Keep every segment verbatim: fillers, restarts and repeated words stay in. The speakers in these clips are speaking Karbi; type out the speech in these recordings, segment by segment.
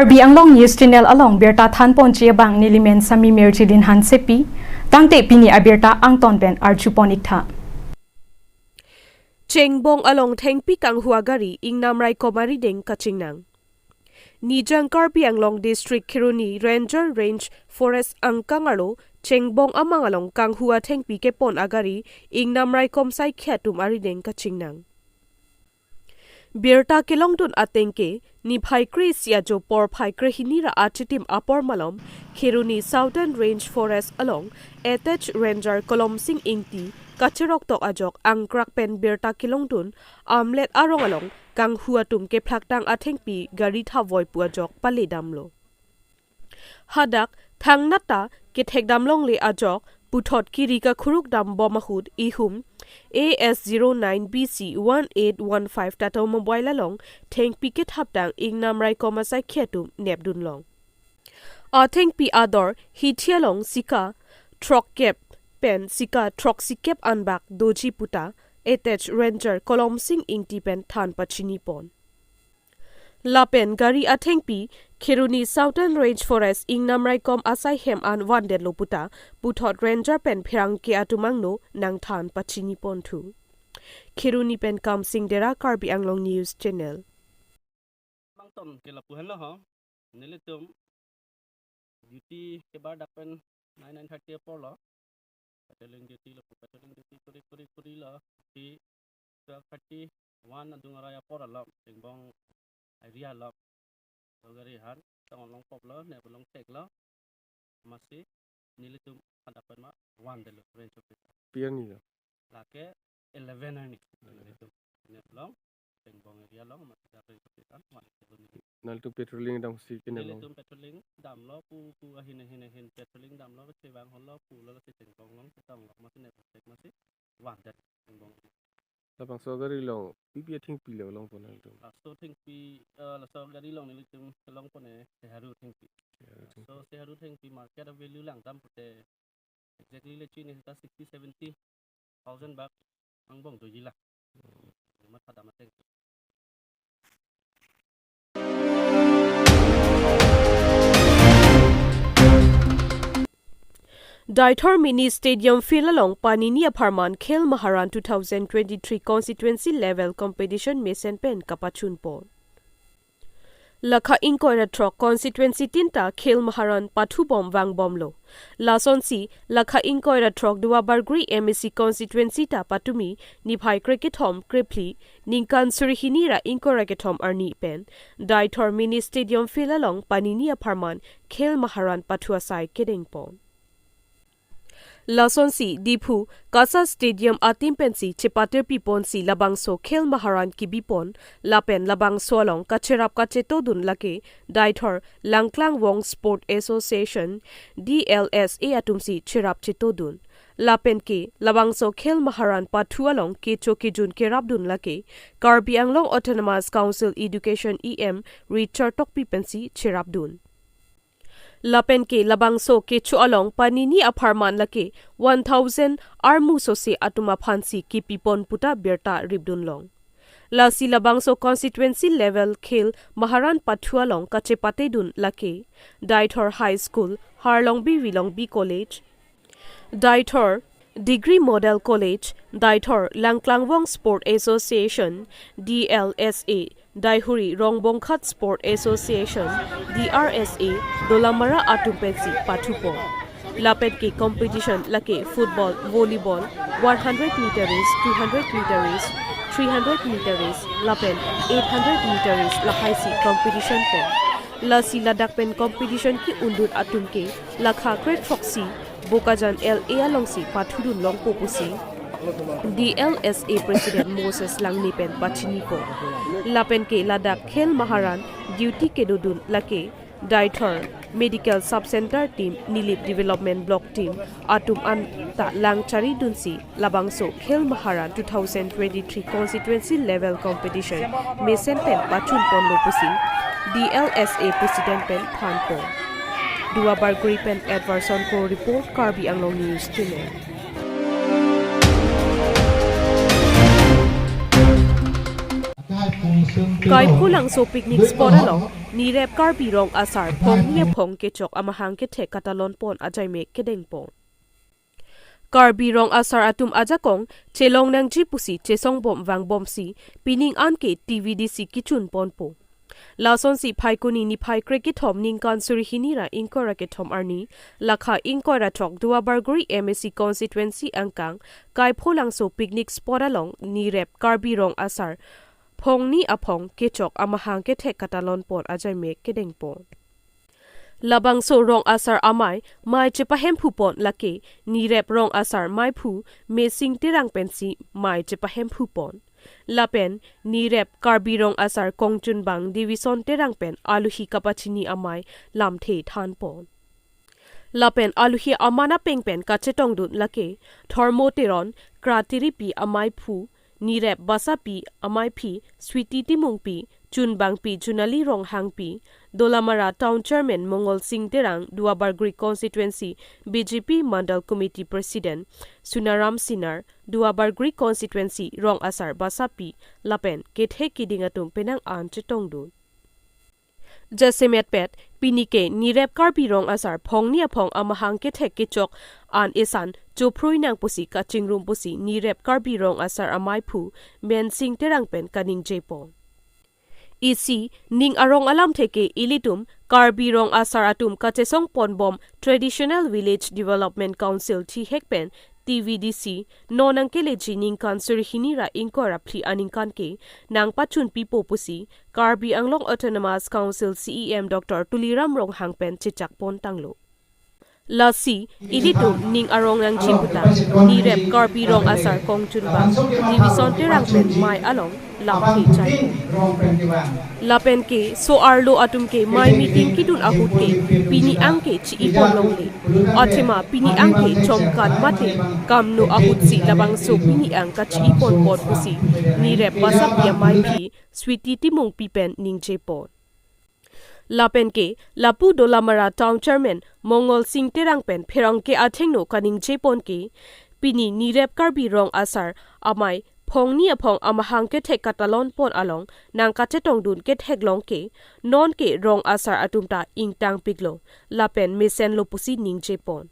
Karbi Anglong News Channel along birta thanponji abang nelimen Sami Mirjilin Hansepi, tangte pini abirta angton pen arjupon iktha. Chengbong along thengpi kanghu agari ingnam raikom arideng kachingnang. Nijang Karbi Anglong District Kheroni Ranger Range Forest angkang arlo Chengbong amang along kanghu athengpi kepon agari ingnam raikom saikhi atum arideng kachingnang. Birta kelongdun atengke, niphai kre-isi ajo porphai krehini ra achitim apor malom, Kheroni Southern Range Forest along Attached Ranger Kolomsing Ingti kacheroktok ajok angkrak pen birta kelongdun, Amlet arong along kanghu atum kephlaktang athengpi gari thavoi pu ajok paledamlo. Hadak thangnat ta kethekdam longle ajok puthot kiri kakhuruk dambom ahut ihum A S zero nine B C one eight one five Tata Mobile along thengpi kethaptang ingnam raikom asaikhi atum nepdunlong. Athengpi ador hithi along sika throkkep pen sika throksikep anbak doji puta Attached Ranger Kolomsing Ingti pen than pachinipon. Lapen gari athengpi Kheroni Southern Range Forest ingnam raikom asai hem an vandetlo puta puthot ranger pen pherangke atum angno nangthan pachinipon thu. Kheroni pen Kamsing Dera, Karbi Anglong News Channel. Bangton ke lapu henlo ho. Nelitum duty kebar dak pen nine, nine thirty apor lo. Patrolling duty lo, patrolling duty kuri, kuri, kuri lo. Di twelve thirty one adung arai apor along, Chengbong area along. So gari han, tong along pop lo, nep along tek lo. Masi, nelitum hadak pen ma vandetlo, range officer. Pi arni lo? Lake eleven arni. Eleven. Nelitum nep along, Chengbong area along, masi dak range officer, van kelo neli. Nelitum patrolling damsi kenep along. Nelitum patrolling damlo, pu, pu ahin, ahin, ahin, patrolling damlo, chevang holo, pulo, lasi Chengbong along, chetong lo, masi nep tek, masi vandet Chengbong. Labangso gari along, pi pi athengpi le longpon nelitum? Laso thengpi, eh, laso gari along nelitum longpon e, Seharu thengpi. Seharu thengpi. Laso Seharu thengpi market value langdam pute exactly le chini ta sixty, seventy thousand bak angbong doji la. Hmm. Mathadam ateng. Deithor Mini Stadium Field along panini apharman Khel Maharan two thousand twenty-three Constituency Level Competition mesen pen kapachunpon. Lakha ingkoi ra throk constituency tin ta Khel Maharan pathubom vangbomlo. Lasonsi lakha ingkoi ra throk Duarbagori M A C constituency ta patumi niphai krekethom krephli ningkan suri hini ra ingkoi ra kethom arni pen Deithor Mini Stadium Field along panini apharman Khel Maharan pathu asai kedengpon. Lasonsi Diphu KASA Stadium atim pensi chepatirpiponsi labangso Khel Maharan kibipon, lapen labangso along kacherap kachetodun lake Deithor Langklangvong Sport Association, D L S A atumsi cherap chetodun. Lapen ke labangso Khel Maharan pathu along kecho kejun kerapdun lake Karbi Anglong Autonomous Council Education E M Richard Tokbi pensi cherapdun. Lapen ke labangso kecho along panini apharman lake one thousand armu sose atum aphansi kipipon puta birta ripdunlong. Lasi labangso constituency level Khel Maharan pathu along kachepatedun lake Deithor High School, Harlongbi Vilongbi College, Deithor Degree Model College, Deithor Langklangvong Sport Association, D L S A, Deihori Rongbongkhat Sport Association, D R S A, Dolamara atum pensi pathupon. Lapen ke competition lake football, volleyball, one hundred meter race, two hundred meter race, three hundred meter race, lapen eight hundred meter race lahaisi competition pon. Lasi ladak pen competition ki-undun atum ke lakha krethroksi Bokajan L A alongsi pathudun longpo pusi D L S A President Moses Langne pen pachinipo. Lapen ke ladak Khel Maharan duty kedodun lake Deithor Medical Sub Center team, Nilip Development Block team atum anta langcharidunsi labangso Khel Maharan two thousand twenty-three constituency level competition mesen pen pachunponlo pusi D L S A President pen thanpon. Duarbagori pen Edwardson Kro report, Karbi Anglong News Channel. Kaiphu Langso picnic spot along Nirep Karbi Rong Asar phongni aphong kechok amahang kethek katalon pon ajaimek kedeng pon. Karbi Rong Asar atum ajakong chelong nangji pusi chesong bom vang bomsi pining an ke T V D C kechun ponpo. Lasonsi Phaikuni niphai krekethom ningkan suri hini ra ingkoi ra kethom arni, lakha ingkoi ra throk Duarbagori M A C constituency angkang Kaipholangso picnic spot along Nirep Karbi Rong Asar phongni aphong kechok amahang kethek katalon pon ajaimek kedeng pon. Labangso Rong Asar amei, mei chepahemphu pon lake Nirep Rong Asar meiphu Mesing Terang pensi mei chepahemphu pon. Lapen Nirep Karbi Rong Asar kongchunbang Davison Terang pen aluhi kapachini amei lamthe than pon. Lapen aluhi aman apeng pen kachetongdun lake Dhormo Teron, Kratiripi ameiphu, Nirep Basapi ameiphi Sweety Timungpi, chunbangpi Junali Ronghangpi, Dolamara Town Chairman Mongol Sing Terang, Duarbagori Constituency B J P Mandal Committee President Sunaram Sinar, Duarbagori Constituency Rong Asar Basapi, lapen kethe kiding atum penang an chetongdun. Jasemet pet, pini ke Nirep Karbi Rong Asar phongni aphong amahang kethek kechok an esan chophrui nang pusi kachingrum pusi Nirep Karbi Rong Asar ameiphu Mesing Terang pen kaningje pon. Isi ning arong alamthe ke ilitum Karbi Rong Asar atum kachesong pon bom Traditional Village Development Council thihek pen T V D C non nangkeleji ningkan suri hini ra ingkoi ra phli aningkan ke nangpachun pipo pusi Karbi Anglong Autonomous Council C E M Doctor Tuliram Ronghang pen chechak pon tanglo. Lasi ilitum ning arong nangji puta Nirep Karbi Rong Asar kongchunbang Davison Terang pen mei along lamthe chai. Lapen ke so-arlo atum ke mei meeting kedun ahut ke pini ang ke chi-i pon longle. Athema pini ang ke chomkan mate kamno ahutsi labangso pini ang kachi-i pon pon pusi Nirep Basapi ameiphi Sweety Timungpi pen ningje pon. Lapen ke lapu Dolamara Town Chairman Mongol Sing Terang pen pherangke athengno kaningje pon ke pini Nirep Karbi Rong Asar amei phongni aphong amahang kethek katalon pon along nangkachetongdun ketheklong ke non ke Rong Asar atum ta ingtangpiklo lapen mesenlo pusi ningje pon.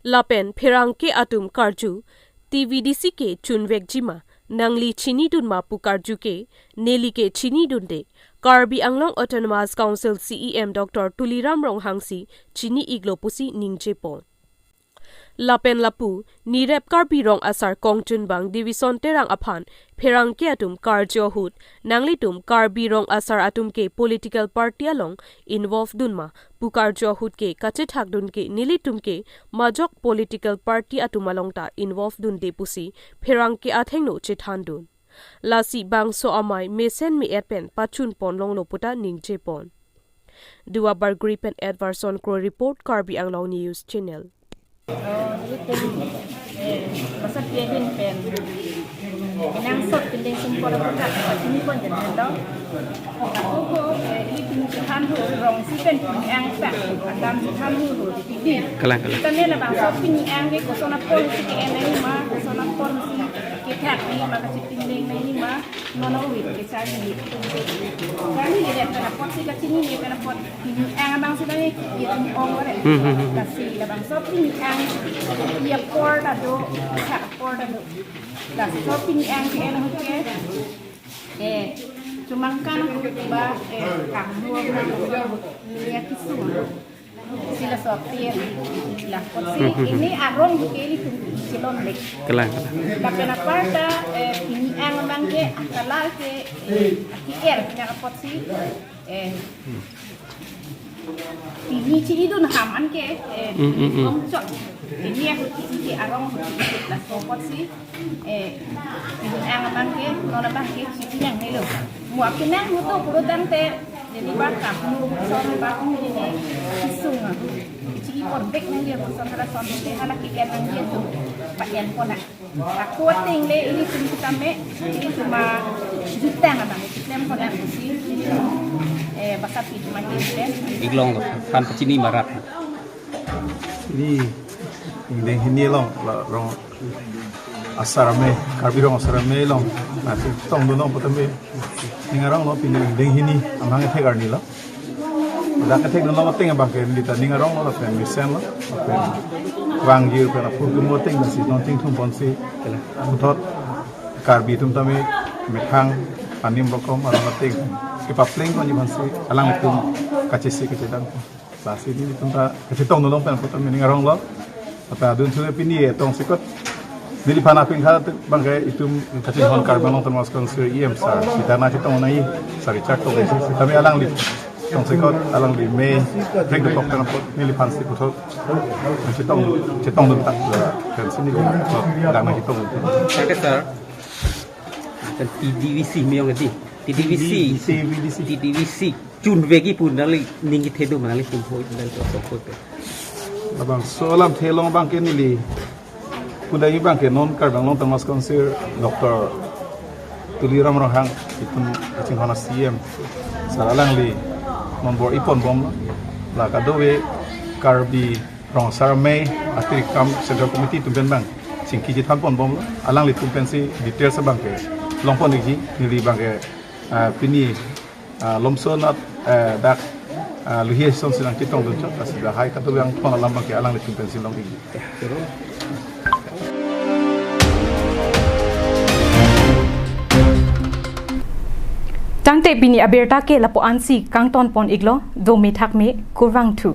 Lapen pherangke atum karju T V D C ke chunvekji ma, nangli chinidun ma pu karju ke neli ke chinidunde, Karbi Anglong Autonomous Council C E M Doctor Tuliram Ronghang si chini-iklo pusi ningje pon. Lapen lapu Nirep Karbi Rong Asar kongchunbang Davison Terang aphan pherangke atum karju ahut, nanglitum Karbi Rong Asar atum ke political party along involve dun ma pu karju ahut ke kachethakdun ke nelitum ke majok political party atum along ta involve dunde pusi pherangke athengno chethandun. Lasi bangso amei mesen me-et pen pachun pon longlo puta ningje pon. Duarbagori pen Edwardson Kro report, Karbi Anglong News Channel. Oh, ilitum, eh, Basapi ahin pen nang sot pindeng sumpor buka, pachini pon jen pen dong. Ako ko, eh, ilitum chethanhu Rongsi pen pini ang ta, atam chethanhu ho, di. Kalang, kalang. Kita ne labangso pini ang ke koson apor si ke-en nangji ma, koson apor si kethak nangji ma, kachipindeng nangji ma, non non wit ke charli. Charlile pen apotsi kachinine pen apot pini ang abang si bang ye tum ong ore. Hmm, hmm, hmm. Lasi labangso pini ang ye apor ta do, kethak apor ta do. Labangso pini ang ke-en ahut ke, eh, chomangkan ahut ba, eh, kamlo ahut, ya kesung ahut. Si laso aphi, la apotsi, hmm, hmm, hmm, ini arong ke ilitum chelonle. Kalang, kalang. Lapen aparta, eh, pini ang abang ke, akalar ke, eh, aki-er, nang apotsi, eh, pini chinidun ham an ke, eh, hmm, hmm, hmm, ongchot. Ini ahut ke, arong ahut ke, laso apotsi, eh, pini ang abang ke, non abang ke, chinine lo. Mo akinang mo to puro tangte, neli ba kamlo, son ba, neli kesung. Chi-i pon bek nangji, son hala son te hala ke-en nangji atum pa-en pon na. Ako ating le ilitum sitame, ilitum ma jutang abang, klem pon na si, eh, Basapi atum ma klem. Iglong lo, kan pachini marat. Ini, ini deng hini along, la Rong Asar amei, Karbi Rong Asar amei along, nangchetongdun nong pu tame. Ning aronglo, pini ingdeng hini amahang kethek arni lo. Dak kethekdunlo ateng abangke neli ta ning aronglo lapen mesenlo lapen vangji pen apor kumo ateng si non ting thum ponsi puthot Karbi atum tame methang anim rokom arong ateng kepapleng ponji aphansi alanglitum kachisi kachedang. Lasi nelitum ta kachetongdun long pen puthot ning aronglo. Ata adun thu pini tongsekot neliphan apingkha abangke itum kachinghon Karbi Anglong Autonomous Council E M sir, sita nangchetong nangji, sir Richard Tokbi, sitame alangli tongsekot alangli me break the talk pen apot neliphansi puthot chetong chetongdun tak pensi neli puthot dak nangchetong. Sir ke sir. Kan T D V C miyong di. T D V C. T D V C. T D V C. Chunvekji pu nangli ning kethedun ma, nanglitum hoi nangli to sok hoi pe. Labangso alamthe along abangke neli pudai abangke non Karbi Anglong Autonomous Council Doctor Tuliram Ronghang itum kachinghon a-C E M sir alangli non bor-i ponbomlo. La kadokave Karbi Rong Asar Amei Atirikam Central Committee atum pen abang chingki chethan ponbomlo. Alanglitum pensi details abangke long pon ikji, neli abangke, ah, pini, ah, lomson at, eh, dak, ah, luhi asonsi nangchetongdun chot, lasi lahai kadokave angthon alam abangke alanglitum pensi long ikji. Tangte pini abirta ke lapu-ansi kangton pon iklo, dome thakme, kurvangthu.